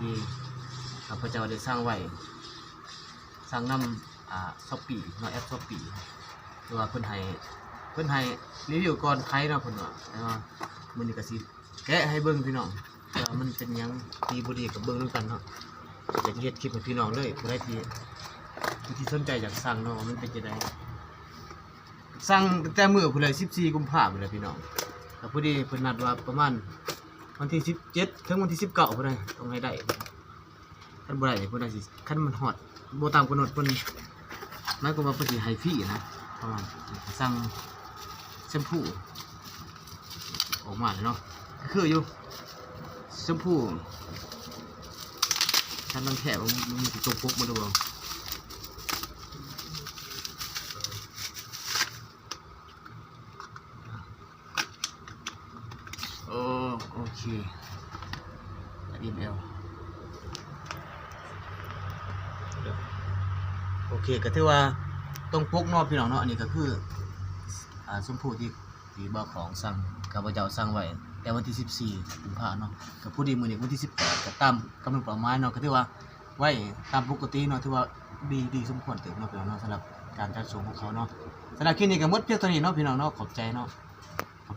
ທີ່ຂ້າພະເຈົ້າໄດ້ສັ່ງໄວ້ ສັ່ງນຳ ອ່າ Shopee ເນາະ ແອັບ Shopee ຄືວ່າເພິ່ນໃຫ້ ເພິ່ນໃຫ້ຣີວິວກ່ອນຂາຍເນາະ ເພິ່ນວ່າ ແຕ່ວ່າມື້ນີ້ກໍຊິແກະໃຫ້ເບິ່ງພີ່ນ້ອງ ວ່າມັນເປັນຫຍັງ ດີບໍ່ດີກໍເບິ່ງນຳກັນເນາະ. ຢາກເຮັດຄລິບໃຫ້ພີ່ນ້ອງເລີຍ ຜູ້ໃດທີ່ ຜູ້ທີ່ສົນໃຈຢາກສັ່ງເນາະ ວ່າມັນເປັນຈັ່ງໃດ. ສັ່ງຕັ້ງແຕ່ມື້ພຸ້ນແຫຼະ ສິບສີ່ ກຸມພາພຸ້ນແຫຼະພີ່ນ້ອງ ກໍພໍດີເພິ່ນນັດວ່າປະມານວັນທີສິບເຈັດ ເຖິງວັນທີສິບເກົ້າພຸ້ນນະ ຕ້ອງໃຫ້ໄດ້. ຄັນບໍ່ໄດ້ນີ້ເພິ່ນອາດຊິ ຄັນມັນຮອດບໍ່ຕາມກຳນົດ ເພິ່ນ ໝາຍຄວາມວ່າເພິ່ນຊິໃຫ້ຟຣີນະ ປະມານ ສັ່ງແຊມພູອອກມາແລ້ວເນາະ ຄືຢູ່ ແຊມພູ ຄັນມັນແທ້ ມັນ ມັນຊິຕົງປົກໝົດຫຼືບໍ່? ໂອ ໂອເຄ ເອັມແອລ ໂອເຄ ກໍຖືວ່າຕົງປົກເນາະພີ່ນ້ອງເນາະ. ອັນນີ້ກໍຄື ອ່າ ແຊມພູທີ່ ທີ່ບ່າວຂອງສັ່ງ ຂ້າພະເຈົ້າສັ່ງໄວ້ແຕ່ວັນທີສິບສີ່ ກຸມພາເນາະ ກໍພໍດີມື້ນີ້ວັນທີສິບແປດ ກໍຕາມກຳນົດເປົ້າໝາຍເນາະ ກໍຖືວ່າໄວຕາມປົກກະຕິເນາະ ຖືວ່າດີ ດີສົມຄວນເຕີບເນາະພີ່ນ້ອງເນາະ ສຳລັບການຈັດສົ່ງຂອງເຂົາເນາະ. ສຳລັບຄລິບນີ້ກໍໝົດພຽງເທົ່ານີ້ເນາະພີ່ນ້ອງເນາະ ຂອບໃຈເນາະ.